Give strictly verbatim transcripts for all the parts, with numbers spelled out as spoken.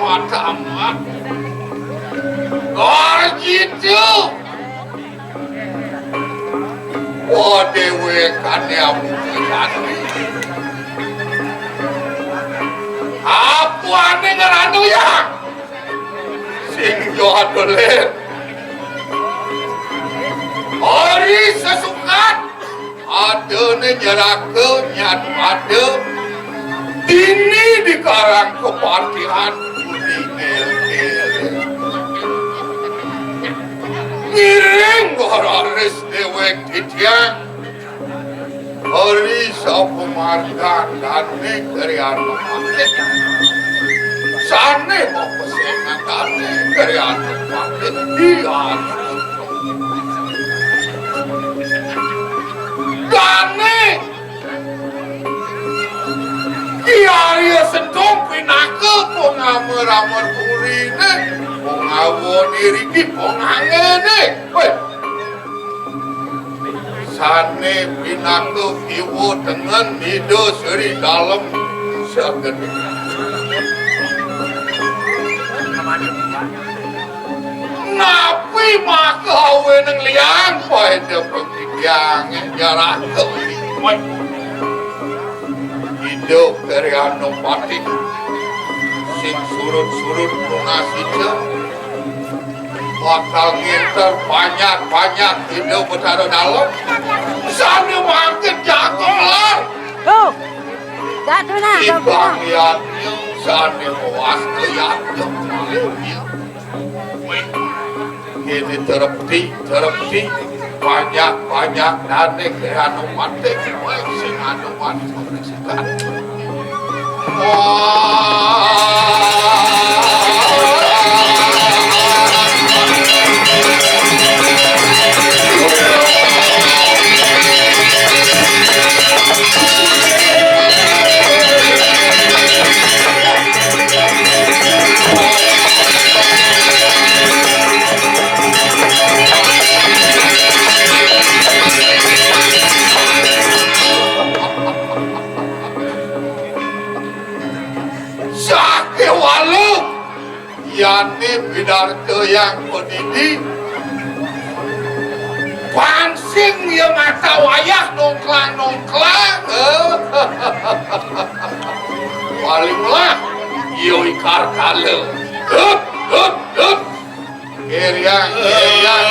Tamat. Garjitu. Wah, déwékané abu pisan. Apané ngranu ya? Sing jodoh lén. Ari sesukat. Adané nyeraka nyatu ada. Dini dikarang kepatihan kuning ngél-ngél. Ngiring goraris déwék titiang. Ari sapamargan dané Kriana Patih. Sané mapesengan dané Kriana Patih. Iya. Dané Ki Arya Sentong pinaka pangama ramur puriné, pangawa niriki pangangéné. Wéh. Sané pinaka kiwa tengen Ida Sri Dalem saged. Napi maka awining liang paida pagitiang nyaraka? Ida Kriana Patih sing surut-surut nunas ida bakal ngénter panjak-panjak Ida Betara Dalem. Sané mangkin jaga lar. Tuh. Jatuh nah, jatuh nah. Ibang yadnya sané mawasta yadnya. Kéné terepti, terepti, banyak-banyak dané ké anu mati, sing anu mati. Wah. Sakéwala. Yané pidarta yang padidi. Pansing ya mata wayah nongklang-nongklang. Paling lah, ya ikar kala. Dut, dut, dut. Keriang, keriang.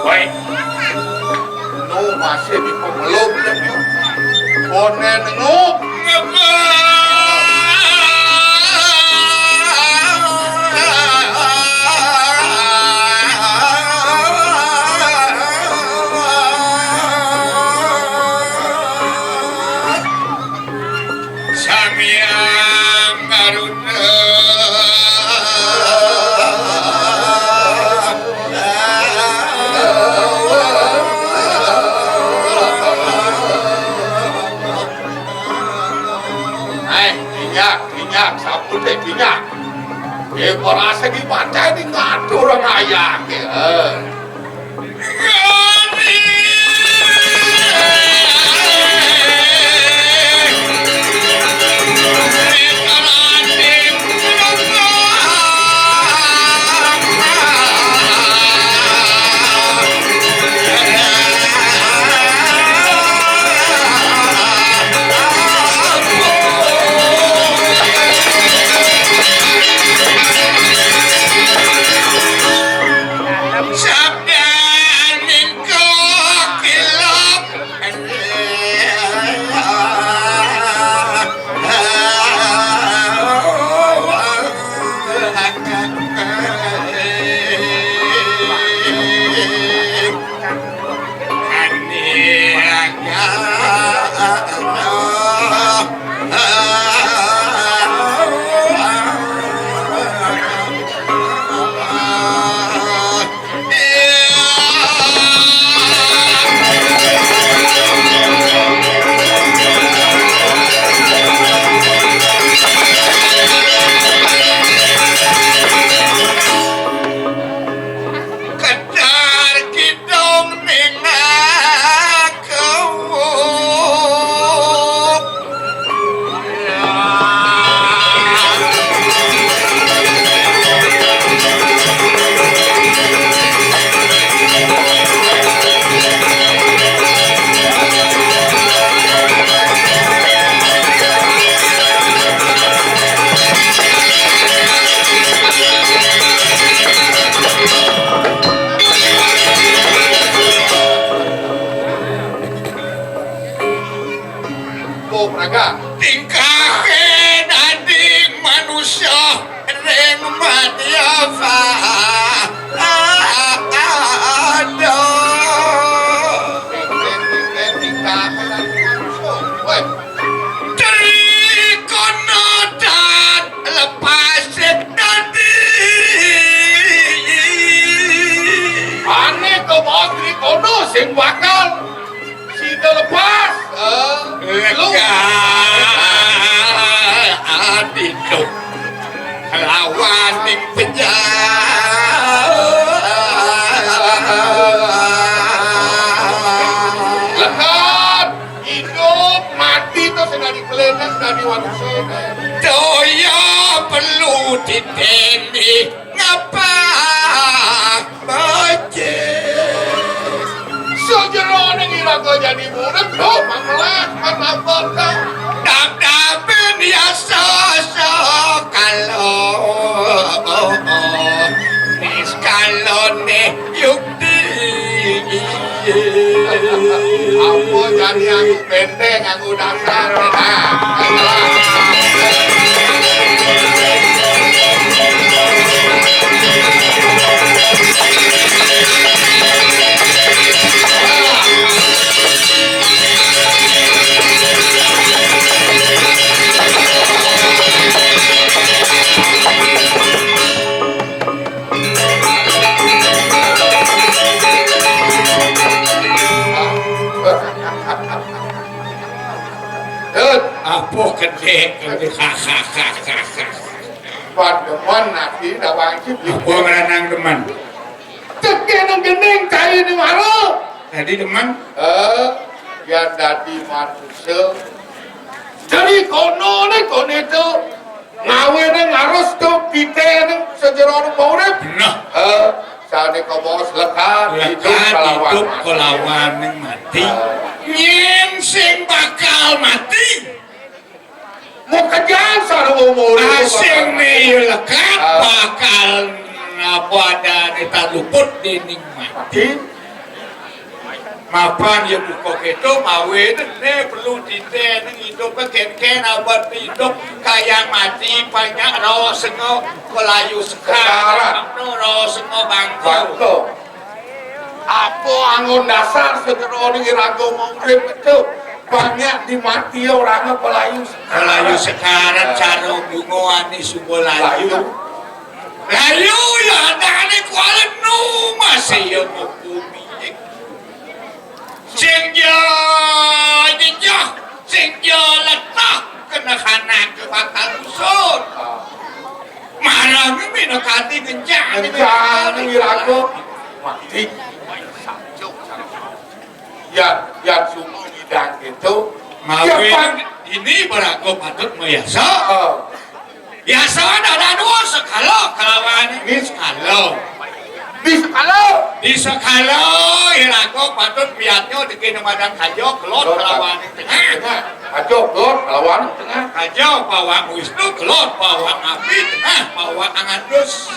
Woi. Nu masih di pemeluk, koné nenguk. Samiang Garuda. Eh, minyak, minyak, sabun téh minyak. Eh, berasa di pantai di ngatur orang ayah, ya. Lekat, idup, mati to sing dadi klenek, dadi manusa. Toya perlu diteni ngapa baca. Sajeroning iraga jani murid, to mamelah, manapa to? Dap-dapin yasa sakala. Niskalane yukti. Apa jani aku benteng, aku dasar. Nah. Dut, apa kedek? Pan demen ati dawang iki. Apa ngranang demen? Teke nang gending cai ni mara. Dadi demen? Eh, ya dadi manusa. Dadi kono ni, kono itu. Ngawene ngarus to pitene sajeroning urip. Nah. Eh, sane kabaos lekat, lekat, idup kalawan, idup mati. Kalawan ning mati. Eh. Yen sing bakal mati, mukejan sarwa umur. Asing ne ya lekat, ah, bakal apa adane tak luput dening mati. Mati. Mapan ya buka keto, mawe ne perlu dite ning idup, ken-ken abad idup, kayang mati, banyak rawa sengo kelayu sekarat. Sekarat. Rawa sengo bangko. Bangko. Apa anggon dasar sajeroning iraga urip itu? Banyak dimati orang kelayu sekarat. Kelayu sekarat, cara bunga ane suba layu. Layu. Layu ya adane kuala nu masih ya bumi. Sing ja jejeh, sing ja leteh, kena kanak bakal usut. Marang minakati ngencang. Ngencang iraga. Mati. Ya, ya semua bidang itu. Mawe ya, Pak. Ini baraga patut mayasa. Oh. Biasa dada dua sekala kalawan niskala. Niskala. Niskala, iraga patut piatnya dikene madan kaja kelot kelawan tengah. Tengah. Kaja kelot kelawan tengah. Kaja pawang Wisnu, kelot pawang api, tengah pawang angandus.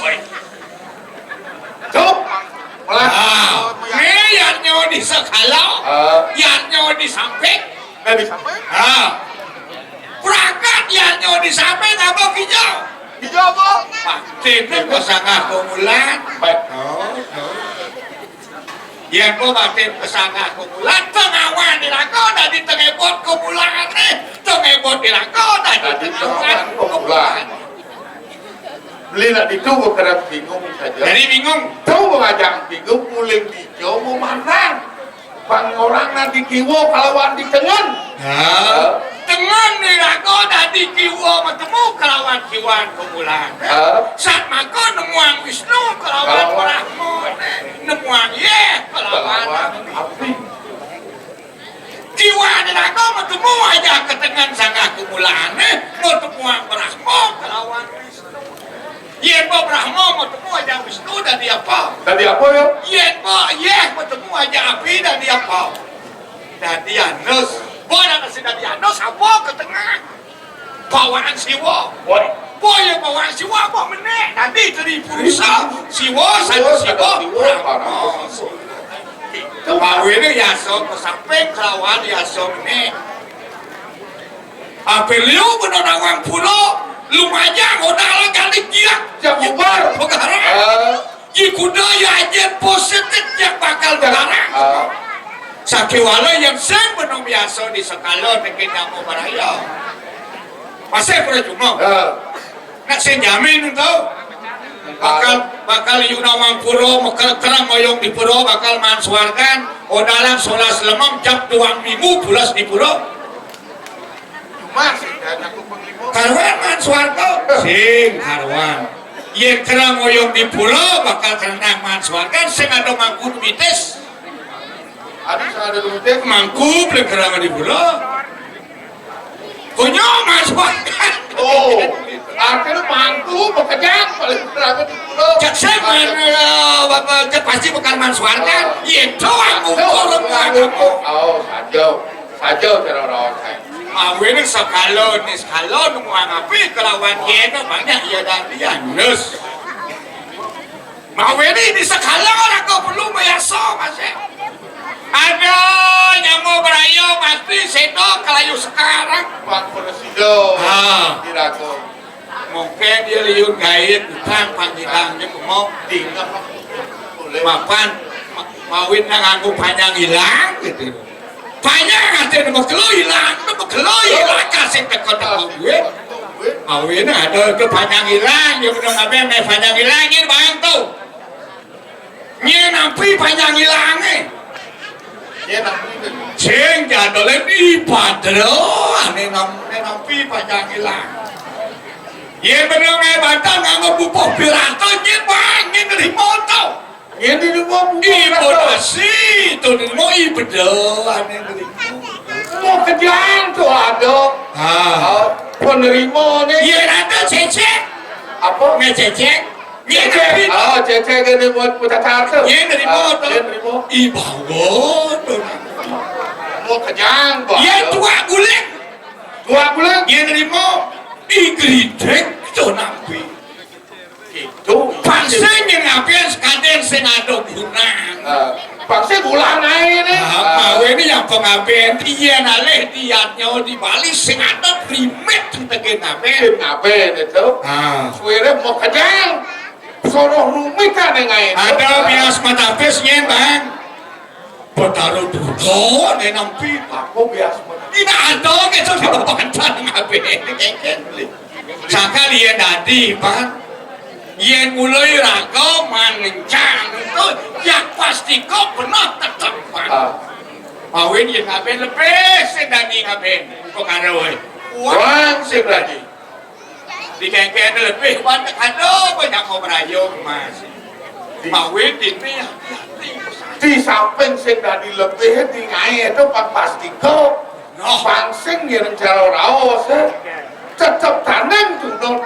Cuk. Melah. Ah, ne yatnya di sekala, ah, yatnya di samping. Nah, di samping. Ah. Pragat yatnya di samping apa kija? Kija apa? Batin ke sanggah kumulan. Baik. Oh, oh. Yen kok batin ke sanggah kumulan, tengawan di raka dadi tengebot kumulan, eh. Tengebot di raka dadi tengawan kumulan. Beli nak ditu bekerep bingung saja. Jadi bingung. Tahu ngajak bingung, muling dijo mau manang. Bang orang nak di kiwa kalawan di tengen. Ya. Tengen ni raga dadi kiwa matemu kalawan kiwan kumulan. Ya. Sat maka nemuang Wisnu kalawan Brahma. Nemuang Yeh kalawan api. Kiwa ni raga matemu aja ketengen sanggah kumulane, matemuang Brahma kalawan Wisnu. Yen pa Brahma matemu aja Wisnu dadi apa? Dadi apa ya? Yen pa Yeh matemu aja api dadi apa? Dadi anus. Bo nak sing dadi anus apa ke tengah? Bawaan Siwa. Woi. Bo ya bawaan Siwa apa menek? Dadi Tri Purusa. Siwa, Siwa, Siwa, Siwa, Brahma. Brahma. Itu. Bawene yasa ke samping kelawan yasa menek. Ape liu bena nawang pura, lumajang odal kali kiak. Jak bubar. Pegara. Ah. Ji kuda ya ajen positif jak bakal barang. Ah. Sakiwala yang sing bena biasa di sekala nengke nyamu baraya. Masih percuma. Ah. Nak sing jamin tu. Bakal, bakal yu nawang pura, mekel kerang oyong di pura, bakal man suargan, odalan solas lemam, jam duang minggu pulas di pura. Cuma sih, dan aku penglima. Karuan man swarga? Sing karuan. Yén kereng oyong di pulo bakal kereng mansuargan sing ada mangku mitis. Aduh, sing ada mitis. Mangku paling kereng di pulo. Punya mansuargan. Oh, artinya mangku bekerja paling kereng di pulo. Cek saya mana, ya, Bapak, cek pasti bakal mansuargan. Yén doang ukur. Oh, saja. Saja cara raos kae. Mawinan sakala niskala nemu ngapi kelawan yén banyak ya dan dia nus. Mawinan ini sakala ora kok perlu biasa masih. Ada nyamuk berayu mati sedo kelayu sekarang. Bang Presido. Ah. Dirago. Mungkin dia liun gaib utang panjidang dia mau di mapan ma- mawin nang nganggo panjang ilang gitu. Panjang aja nama kelo ilang, nama kelo ilang kasih teko teko duit. Mawin ada ke panjang ilang dia udah ngapain main panjang ilang ini bang tuh. Nyén nampi panjang ilangé. Nyén nampi. Sing jadolé di padra ané nam nyén nampi panjang ilang. Yén bener ngaé bantal nganggo bubuh pirata nyén waé nyén nrimo to. Nyén nrimo bubuh pirata. Ibu to nrimo ibeda ané nrimo. Mau kejang to ada. Ah. Penerima né. Yén ada cécék. Apa? Ngecécék. Nyén cécék. Ah, cécék ini buat putar kartu. Nyén nerima to. Nyén nerima. Ih, bawa to. Mau kejang, Pak. Yén tuak guling. Tuak guling. Nyén nerima. Ih, gridek to nampi. Gitu. Pangse nyén ngapian sekadén sing ada gunang. Ah, pangse bulan ae ini. Ah, mawe ini yang pengapian. Iya nalih diatnya di Bali sing ada primit tegé ngapian. Ngapian itu. Ah. Suwire mau kejang. Soroh rumit kan yang lain. Ada bias matapis nyén, Bang. Betara Duda né nampi. Aku bias matapis. Ini ada gitu di Banten ngabe. Kengken beli. Sakal yén dadi, Bang. Yén mulai raga manencan itu ya pasti kok benar tetep, Bang. Ah. Mawin yén ngabe lebih sing dadi ngabe. Kok ada woi. Wang sing dadi. Di kengken lebih banyak ada banyak kau merayu mas. Mawin ini hati-hati. Di samping sing dadi lebih di ngaé itu Pak Pastiko. Noh. Pangsing yen cara raos, eh. Tetep tanding tunul.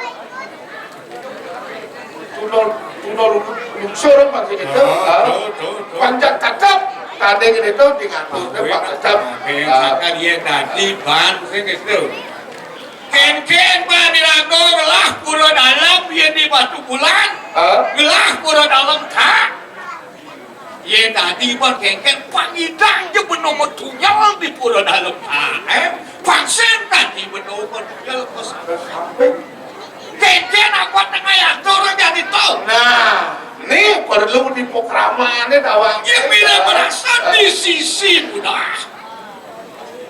Tunul, tunul lungsur pangsing itu. Ah, ah. Tuh, tuh, tuh. Panjang tetep tanding itu dengan tunul Pak tetep. Oke, ah. Misalkan yen dadi ban sing itu. Kengken Pak Dirago ngelah pura dalam yen di Batu Bulan. Ah. Ngelah pura dalam tak. Yén dadi pun kengken pangidang ya beno metunyal di pura dalem. Ah, eh, pangsen dadi beno metunyal ke samping. Kengken apa tengah atur jadi to. Nah, ini perlu di pokramané tawang. Ya bila merasa di sisi mudah.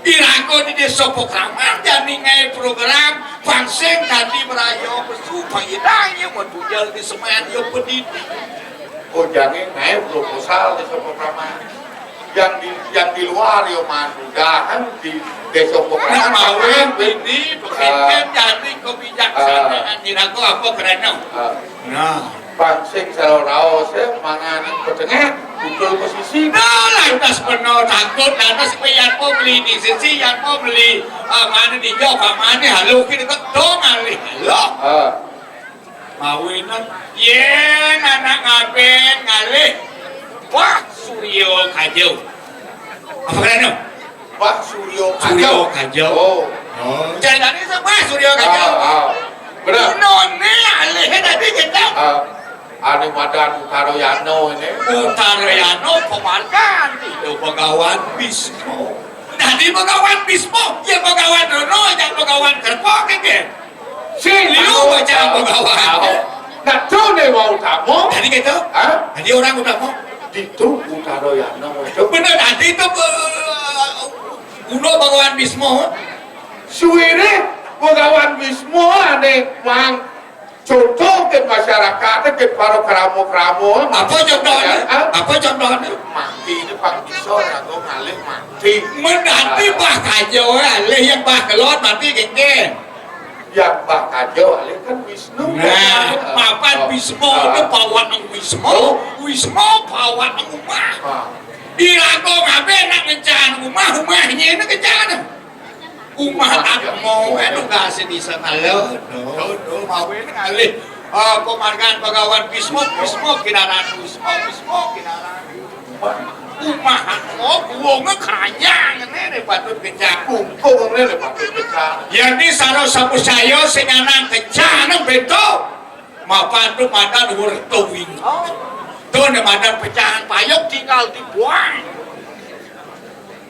Iraga di Désa Pokraman jani ngaé program pangsen dadi merayu pesu pangidang ya metunyal di semaan ya pendidik. Oh, jani ngaé proposal Désa Pokraman. Yang di yang di luar ya mudahan di Désa Pokraman. Nah, mawin ini pengenten jani kebijaksanaan iraga apa kerana. Ah. Nah. Pangsing sira raos ya mangan petengah, utul posisi. Nah, lantas peno takut, lantas pe yan po beli di sisi, yan po beli, eh, mana di jauh, mana halus kini kok dong alih. Loh. Ah. Mawinan, yén anak ngaben ngalih. Wah, Suryo Kajau. Apa kerana? Pak Suryo Kajau. Suryo Kajau. Oh. Oh. Jadi tadi siapa Suryo Kajau? Ah, ah. Benar. Inoné alih tadi kita. Ah. Anu madan Utara Yano ini. Utara Yano pemargan itu Begawan Bismo. Tadi Begawan Bismo, ya Begawan Rono, jangan Begawan Kerpo kan. Sing liu baca Begawan. Nah, tu ne wau utama. Jadi gitu. Hah? Jadi orang utama. Ditu Utara Yano. Bener tadi itu eh, Uno Begawan Bismo. Suwire Begawan Bismo ane mang contoh ke masyarakat ke para keramo-keramo. Apa contohnya? Hah? Apa contohnya? Mati ini pang bisa kanggo ngalih mati. Mendati bah kajo alih yang bah kelon mati kengke. Yang bakaja alih kan Wisnu. Nah, mapan Bisma itu pawak nang Wisma, Wisma pawak nang Umah. Iraga ngabeh nak ngencan Umah, Umah nyene kencan. Umah Atma, anu kasih di sana lo. Tuh, tuh, mawe ini ngalih. Ah, pamargan Bagawan Bisma, Bisma kinaran Wisma, Wisma kinaran Umah Atma, guwunge keranjang ngene patut kencan. Kungkung ngene patut kencan. Yén sara samusaya sing nyanang kencan bento. Mapan tu madan werta wingi. Tuh ne madan pecahan payung tinggal dibuang.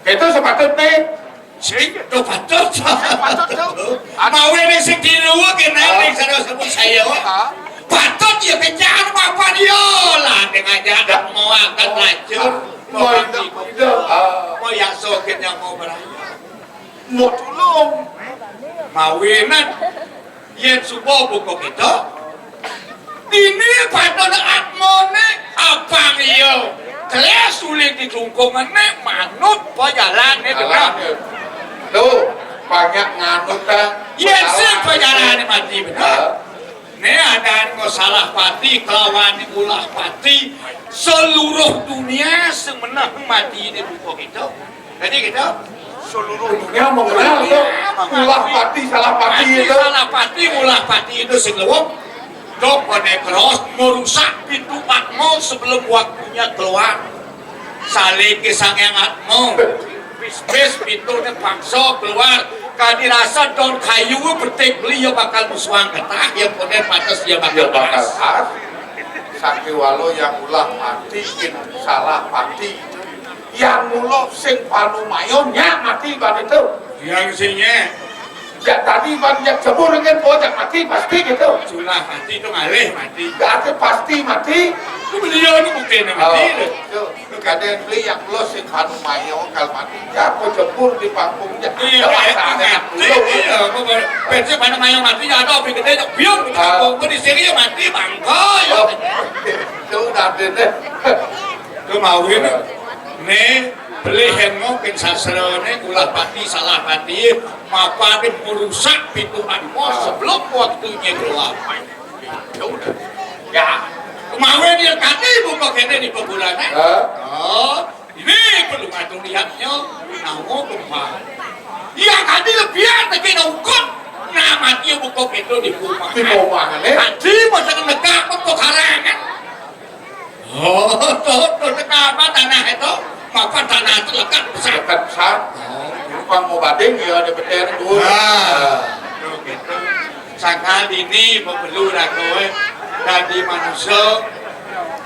Itu sepatutnya. Sing, tuh patut. Patut, tuh. Mawe ne sing tiru kene ning sara samusaya. Patut ya kencan mapan ya lah ning aja dak mau angkat lajur. Mau itu, mau itu. Mau ya sokin yang mau berani. Mau tulung. Mawinan. Yén suba buka kita, dini padane atmane apang iya. Teles suling di tungkungane manut pajalane bener. Tuh, banyak nganut, ah. Yén sing pajalane mati bener. Ne adan kok salah pati kelawan ulah pati seluruh dunia semenah mati ini buka kita. Jadi kita seluruh dunia mengenal itu ulah pati, salah pati itu. Salah pati, ulah pati itu sing lewat. Dok pada keros merusak pintu atmo sebelum waktunya keluar. Saling ke Sang Hyang Atmo. Bis-bis pintunya paksa keluar. Kadi rasa daun kayu petik beli ya bakal musuhan getah, ya konden pates ya bakal keras. Sakiwala yang ulah pati, salah pati. Yang mula sing panumayon nyak mati ban itu. Yang sing nyak. Ya tadi ban nyak cebur kan bocah mati pasti gitu. Sulah mati itu ngalih mati. Berarti pasti mati. Itu beliau ini buktinya mati. Oh, itu. Kadén beli yang mula sing panumayon kal mati. Ya kok cebur di pangkung ya. Iya, mati. Iya, kok pensi panumayon mati ya ada api gede cek biung di pangkung di sini ya mati bangko ya. Itu udah deh. Kemawin ne beli hengo ken sastra ne ulah pati salah pati mapane merusak pintu atmo sebelum waktunya keluar. Ya udah. Ya. Kemawin ya tadi buka kene di pekuburan. Oh, ini perlu ngatur lihatnya. Nawa kemawin. Ya tadi lebih ada kena ukut. Nah, mati buka pintu di rumah. Di rumah ne. Tadi masa negak kok karangan. Oh, tuh, tuh, teka apa tanah itu? Mapan tanah itu lekat besar. Lekat besar. Oh. Dulu pang mau bading ya ada beter dulu. Ah. Tuh, gitu. Sangkal ini pembelu raga eh. Dadi manusia.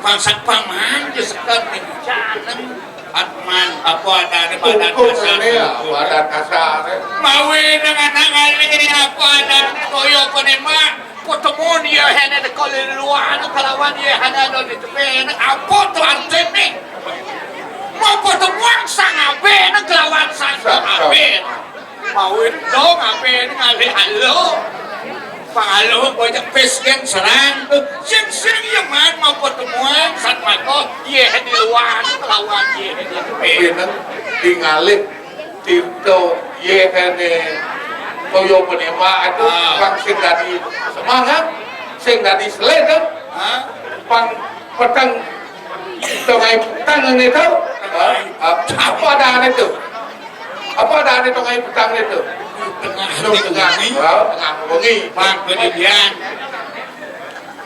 Pangsak paman je sekat ning jalan. Atman apa adane badan kasar. Badan kasar. Mawe dengan anak ngalih apa adane kaya apa ne mak. Pertemuan dia hanya dekat luar tu kalawan dia hanya ada di tepi. Apa tu arti ni? Mau pertemuan sang abe nak kelawan sang abe. Mau itu dong abe ni ngalih halo. Pangalo banyak pes kan serang tu. Sing-sing ya man mau pertemuan sang mako. Dia di luar tu kelawan dia di tepi. Bener. Di ngalih. Tirta yéh kéné toya panembak itu pang sing dadi semangat, sing dadi selé to. Pang peteng, tongai peteng ngene to. Apa adané to? Apa adané tongai peteng ngene to? Tengah, tengah, tengah wengi. Pang kedadian.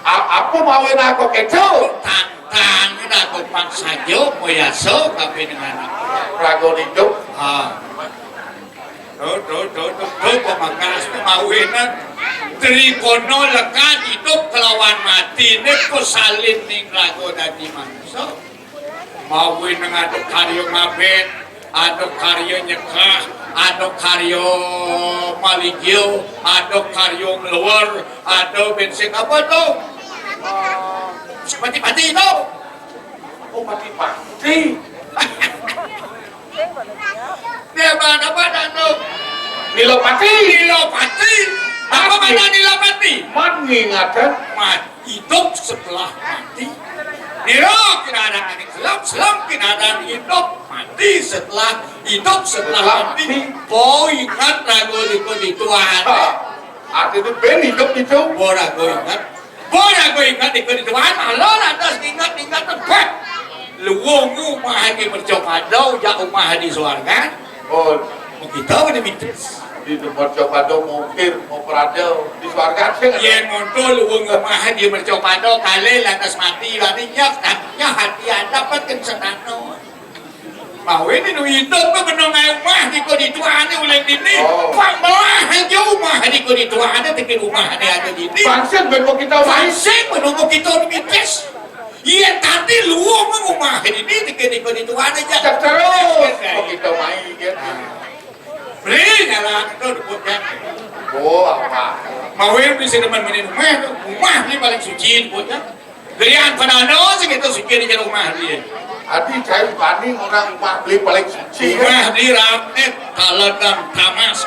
Apa mawinan kok kéto? Tang, tang, dah kompak saja, moyaso, tapi dengan raga idup. Ha. Tuh, tuh, tuh, tuh, tuh, pamangkas mawinan. Trikono lekat idup kelawan mati, ini kok salin ning raga dadi manusia. Mawinan ada karya ngabén, ada karya nyekah, ada karya maligya, ada karya ngluwer, ada bensin apa tuh? Pati-pati itu. Oh, pati-pati. Dia mana, mana tuh? Nilopati. Nilopati. Apa mana Nilopati? Man ngingatkan. Mat. Hidup setelah mati. Nira kinaran anak selam, selam kinaran hidup, mati setelah hidup setelah mati. Kau ingat ragu itu di Tuhan. Artiné bén idup ditu. Ora go inget. Ora go inget di kene tuan, malah lantas inget-inget tebak. Luwung umah di mercapada, jak umah di suargan. Oh, kita udah mitis. Di mercapada mungkir, mau prada, di suargan sih. Yén monto luwung umah di mercapada, kalih lantas mati, wani nyek, tadinya hati ada pakin senano. Mawinan idup kok benang ae umah di kene tuane uling dini. Oh. Pang belah aja umah di kene tuane, tekan umah di ada dini. Pangsen ben mau kita main. Pangsen menunggu kita mitis. Iya, tadi luwung umah dini, tekan di kene tuane aja. Cek terus, mau kita main, ya. Beli nyala itu debutnya. Oh, apa? Mawinan bisa demen meni umah, umah ini paling suci debutnya. Gerian padano segitu suci di jero umah dia. Adi cai bani orang umah beli paling suci. Umah di ramé, taladan tamas.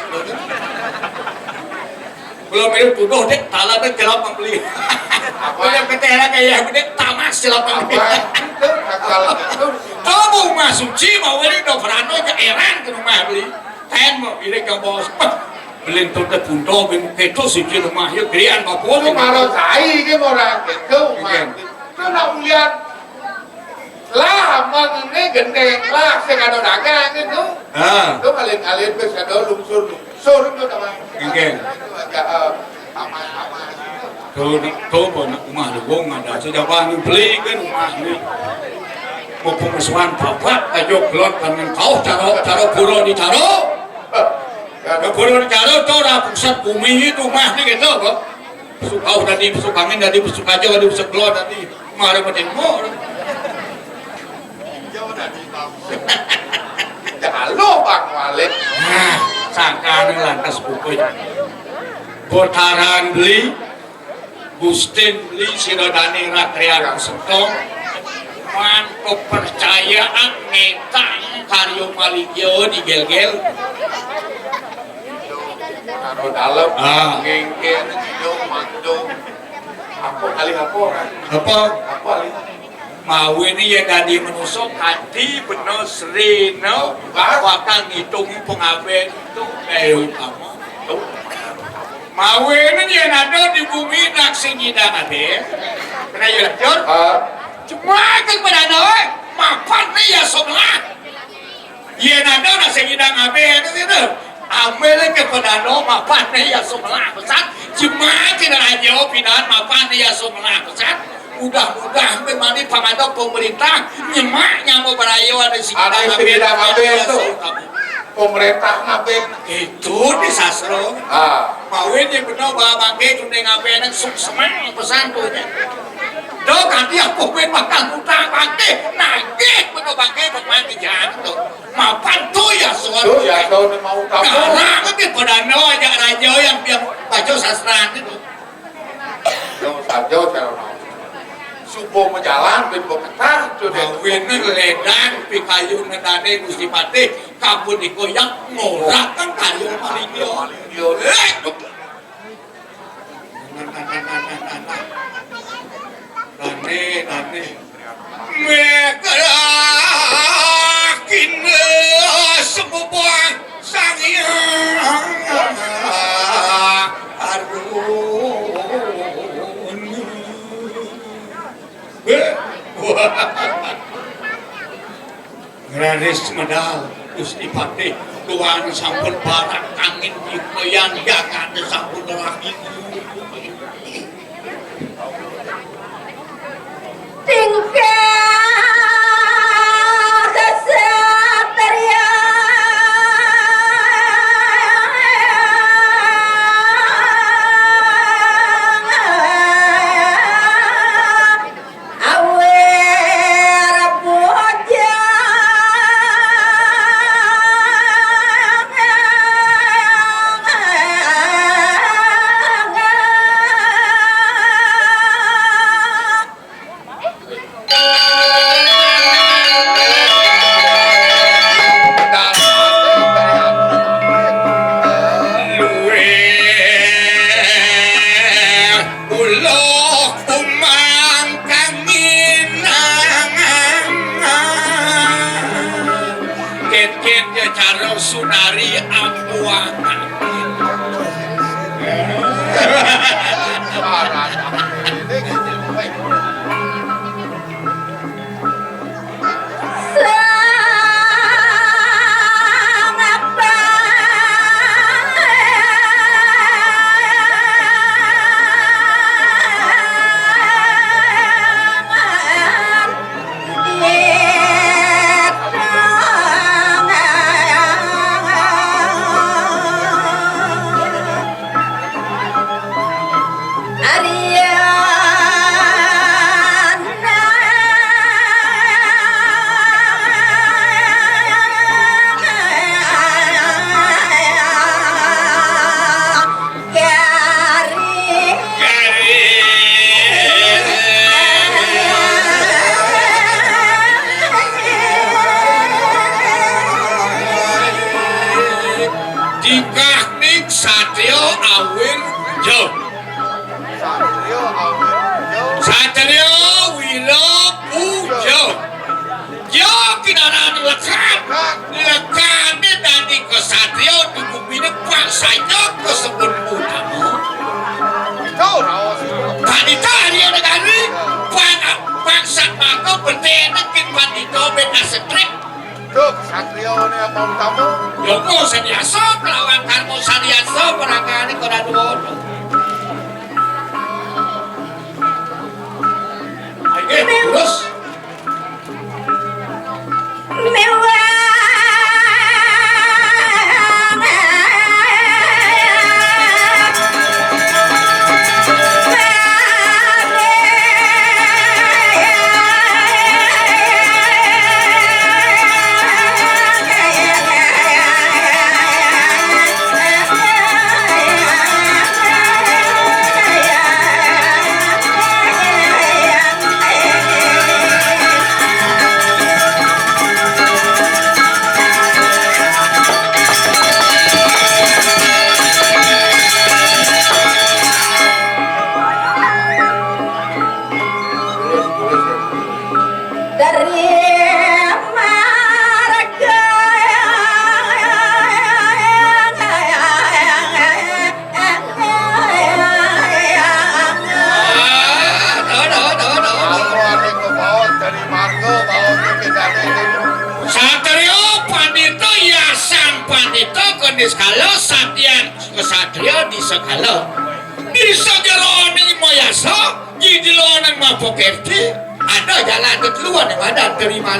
Belum itu tuduh dek, taladan jelap membeli. Apa? Belum ketela kayak gede, tamas jelap membeli. Apa? Itu kagak itu. Kamu rumah suci, mau ini udah berano ke eran ke rumah beli. Ten mau ini ke bos. Beli tuh teh punto, beli keto suci rumah, ya gerian bapak. Itu maro cai ke orang keto, iya. Itu nak ulian. Lah, aman ini gendeng lah, sing ada dagang itu. Ah. Itu alin-alin wis ada lungsur-lungsur itu namanya. Nggih. Itu agak, eh, aman-aman. Tuh, tuh, nak umah luwung ada aja jawaban beli kan umah ini. Mau pemusuhan bapak, ayo keluar dengan kau caro, caro pulau di caro. Ya pulau di caro tuh, ora pusat bumi itu umah ini gitu, kok. Besuk kau tadi, besuk angin tadi, besuk aja tadi, besuk keluar tadi. Mari mati mau. Jalo Bang Malik. Nah, sangkane lantas puput. Botaran beli, Gustin beli, sira dane ratrian sentong. Man kepercayaan ngetang karya maligya digel-gel. Karo dalem, ah. Ngengke, anu, jino, mantung. Apa kali apa, kan? Apa? Apa kali? Mawinan yén dadi manusa kanthi bena srena bakal ngitung pengabén itu, eh, utama. Mawinan yén ada di bumi nak sing nyidang ade. Kena ya, Jur? Ah. Cuma kan pada ada, eh, mapan nih ya sebelah. Yén ada nak sing nyidang abé itu gitu. Ambil ke pada ada mapan nih ya sebelah besar. Cuma kena aja pindahan mapan nih ya sebelah besar. Mudah-mudahan mani pangada pemerintah nyemak nyamuk berayo ada sing nyidang abé itu. Pemerintah ngabé. Itu di sastra. Ah. Mawin yang benar bahwa bangke kuning ngabé nang sukseman pesan tuh ya. Dok, nanti aku main makan utang bangke, nagih benar bangke, bangke jangan tuh. Mapan tuh ya, soal tuh ya, tuh mau tamu. Karena kan dia pada no aja raja yang dia baca sastra itu. Yo saja cara mau. Subuh majalan ben beketah tuh deh. Mawin ledang pikayu nedane Gusti Patih, kabun dikoyak ngorak kan kayu maligya. Yo, eh, Dane, dane. Mekrakina sepupuh Sang Hyang Arjuna. Raris medal Gusti Patih, tuan sampun barak angin, yukayan jagate sampun rahi. Tingkah kesatria. Awir bujang Duh, satria ne apa utama? Yoga sadiasa kelawan karma sadiasa parangane kena dua. Ayo, terus. Dari marga. Satria pandita, yasan pandita, kondis kala satyan kesatria di segala. Di sejeroning mayasa, di jeroning mapakerti, ada jalan keteluan yang ada terima.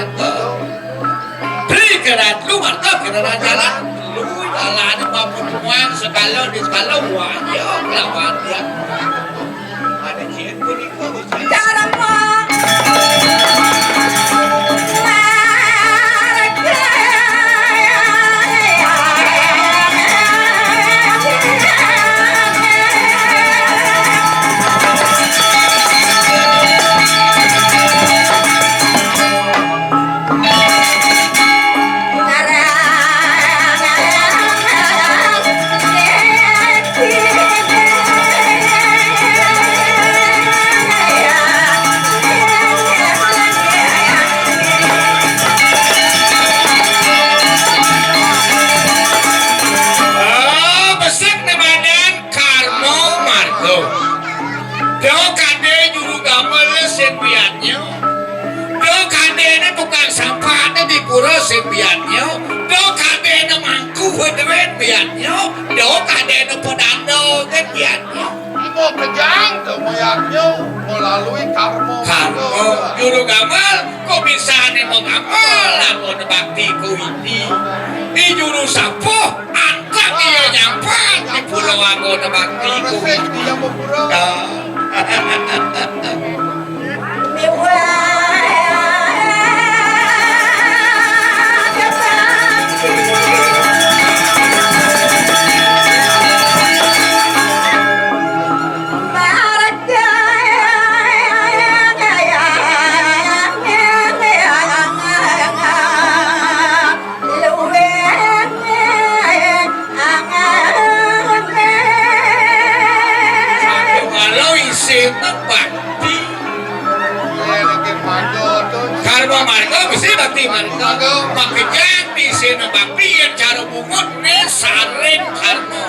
Beri keran lu, mantap keran jalan. Lu jalan apa pertemuan segala di segala wajah lawan dia. Ada ciri kuning kok. Cara Oh, besik ne badan. Karma marga. Do kade juru gamal sing biatnya. Do kadene tukang sampah di pura sing biatnya. Do kadene mangku duit biatnya. Do kadene pedanda kan biatnya. Mau kejang ke mayatnya melalui karma. Karma. Juru gamal, kok bisa ne mau gamal? Aku bakti ku ini. Di juru sapuh, Angkat iya nyampat di pulau aku nebak tiku. Ya. Kalau isin bakti. Karma marga mesti bakti marga. Makanya di sini bakti yang cara bungut nih saring karma.